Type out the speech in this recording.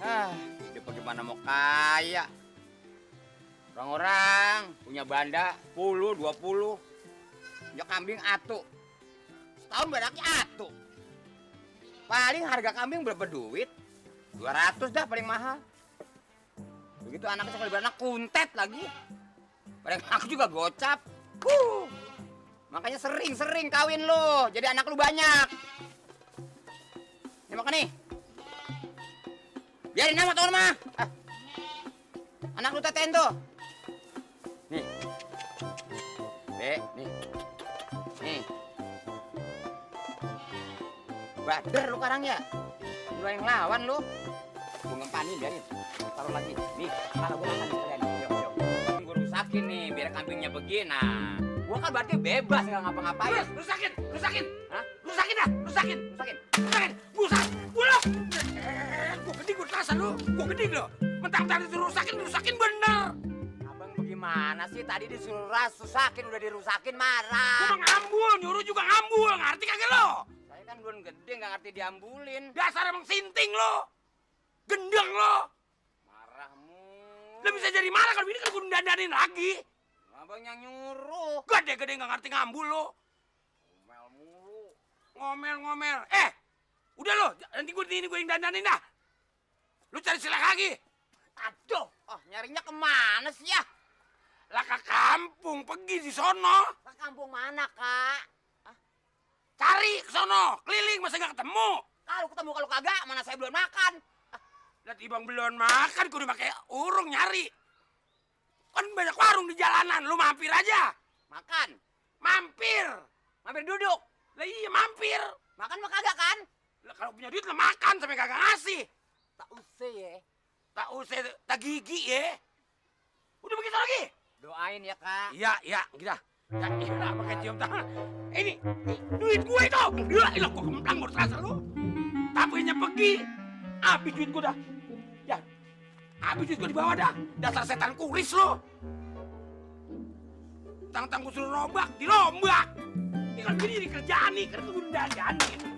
Hidup bagaimana mau kaya? Orang-orang punya banda 10, 20. Punya kambing atu. Setahun banyaknya atu. Paling harga kambing berapa duit? 200 dah paling mahal. Begitu anaknya sekali beranak kuntet lagi. Paling aku juga gocap. Makanya sering-sering kawin lo. Jadi anak lu banyak. Ini makan nih. Biarin nama tahun mah. Anak lu tetein tuh. Nih. Nih. Nih. Bader lu karang ya. Lu yang lawan lu. Gua ngempanin biarin. Taruh lagi. Nih, kalau gua makan sekalian. Yuk. Gua rusakin nih biar kambingnya begini. Nah, gua kan berarti bebas nggak ngapa-ngapain. Rusakin. Hah? Rusakin dah. Rusakin. Busak. Bulok. Gua gede gua terasa lu. Gua gede lo. Mentang-mentang disuruh rusakin bener. Abang bagaimana sih? Tadi disuruh rusakin, udah dirusakin marah. Gua mah ngambul, nyuruh juga ngambul. Ngerti kagak lo? Saya kan belum gede, nggak ngerti diambulin. Dasar emang sinting lo. Gendeng lo. Marahmu. Lo bisa jadi marah kalau ini kan gua dandanin lagi. Abang yang nyuruh. Gede-gede nggak ngerti ngambul lo. Ngomel mulu. Ngomel. Udah lo, nanti gue yang dandanin dah. Lu cari silek lagi. Aduh, nyarinya kemana sih ya? Lah ke kampung, pergi di sono. Ke kampung mana, Kak? Cari ke sono, keliling masa nggak ketemu. Kalau ketemu kalau kagak, mana saya belum makan. Lihat ibang belum makan, kudu pakai urung nyari. Kan banyak warung di jalanan, lu mampir aja. Makan. Mampir. Mampir duduk. Lah iya mampir. Makan mah kagak kan? Lah kalau punya duit lah makan sampai kagak ngasih. Tak usah ya. Tak usah, tak gigi ya. Udah begitu lagi. Doain ya, Kak. Iya, gitu. Ya elah pakai cium tangan. Ini duit gue itu. Ilah kok kemplang baru terasa lu. Tapenya pergi. Habis duit gue dah. Ya. Habis duit gue di bawah dah. Dasar setan kuris lu. Tang-tang gue suruh rombak, dirombak. Ini kan gini kerjaan nih, karena gue dandanin.